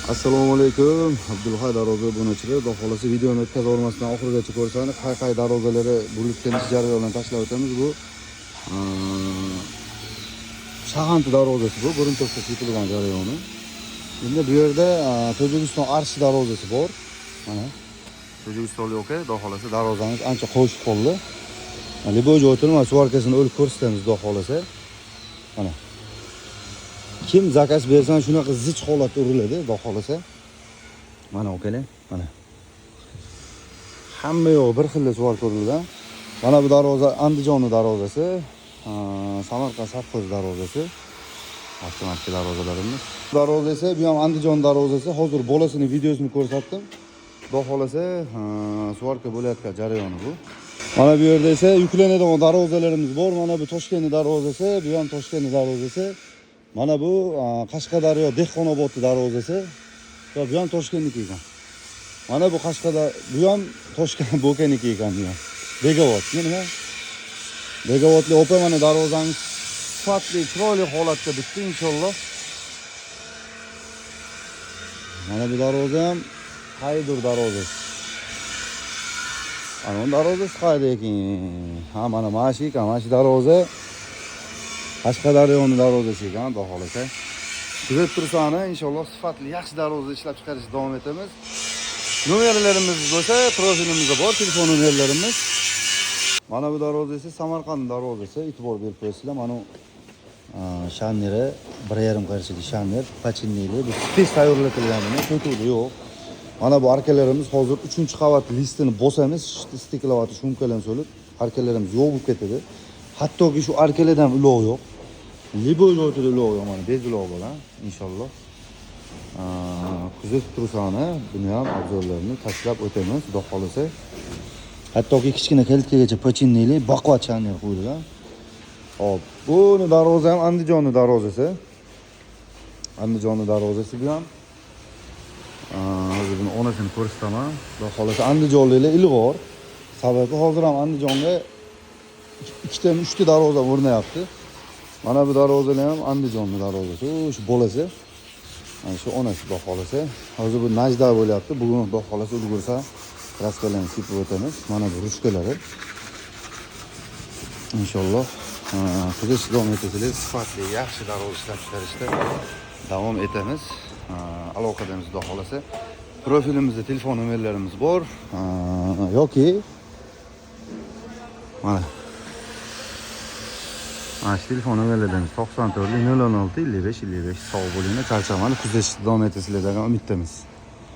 Assalomu alaykum. Abdulhay darvoza obunachilar, xudo xohlasa videoni o'tkazib olmasdan oxirigacha ko'rsangiz, qay qay darvozalari bo'lib jarayonini tashlab o'tamiz. Bu Shag'anti darvozasi bu, Buruntovka sepilgan jarayoni. Endi bu yerda Tojikiston Arshi darvozasi bor. Mana Tojikistonlik aka, xudo xohlasa darvozamiz ancha qovushib qoldi. Любой joyda mana сварка sini o'lib ko'rsatamiz, xudo xohlasa. Mana kim заказ bersan shunaqa zich holatda uriladi, xudo xohlasa. Mana akalar, mana. Hamma yo'q bir xilda сварка urilgan. Mana bu darvoza Andijonni darvozasi, Samarqand sovxoz darvozasi. Avtomatik darvozalarimiz. Darvoza esa bu ham Andijon darvozasi. Hozir bolasini videosini ko'rsatdim. Xudo xohlasa, сварка bo'layotgan jarayoni bu. Mana bu yerda esa yuklanadigan darvozalarimiz bor. Mana bu Toshkent darvozasi, bu ham Toshkent darvozasi. Mana bu Qashqadaryo Dehqonobod darvozasi. Va bu ham Toshkentniki ekan. Mana bu Qashqadaryo, bu ham Toshkent Bo'kaniki ekan bu ham. Begobod, nima? Begovodli opa, mana darvozamiz sifatli, chiroyli holatda bitdi inshaalloh. Mana bu darvoza ham qaydir darvozasi. Ana uni darvozasi qayerda ekan? Ha, mana shu ekan, mana shu darvoza Qashqadaryoni darvozasi ekan, xudo xohlasa. Kuzatib tursani, inshaalloh sifatli, yaxshi darvoza ishlab chiqarishda davom etamiz. Nomerlarimiz bo'lsa, profilimizda bor telefon nomerlarimiz. Mana bu darvoza esa Samarqand darvozasi, e'tibor berib qo'yasizlar. Mana bu sharniri 1,5 qarshilik sharnir, починный li. Bu tez tayyorlatilgan, buni sotuvda yo'q. Mana bu arkalarimiz hozir 3-qavat listini bosamiz, стекловата шумка larni solib, arkalarimiz yo'q bo'lib ketadi. Hattoki shu arkalardan ulov yo'q. Любой joyda ulov yo'q, mana без ulov bilan inshaalloh. Kuzatib tursani, buni ham обзор larini tashlab o'tamiz, xudo xohlasa. Hattoki kichkina калитка gacha починный li baquvvat sharnir qo'yilgan. Hop, buni darvoza ham Andijonni darvozasi. Andijonni darvozasi bu ham. Hozir buni onasini ko'rsataman. Xudo xohlasa andijonliklar ilg'or. Sababi hozir ham Andijonga ikkita, uchta darvoza o'rnayapti. Mana bu darvozalar ham Andijonni darvozasi. Shu bolasi. Mana shu onasi, xudo xohlasa. Hozir bu najda bo'lyapti. Bugun xudo xohlasa ulgursa краска larni sepib o'tamiz. Mana bu ruchkalari. Inshaalloh kuzatishda davom etasizlar. Sifatli, yaxshi darvoza ishlab chiqarishda davom etamiz. Aloqadamiz, xudo xohlasa. Profilimizda telefon nomerlarimiz bor. Yoki mana shu telefon nomerlarimiz 94 016 55 55. Sog' bo'linglar, charchamanglar, kuzatishda davom etasizlar degan umiddamiz.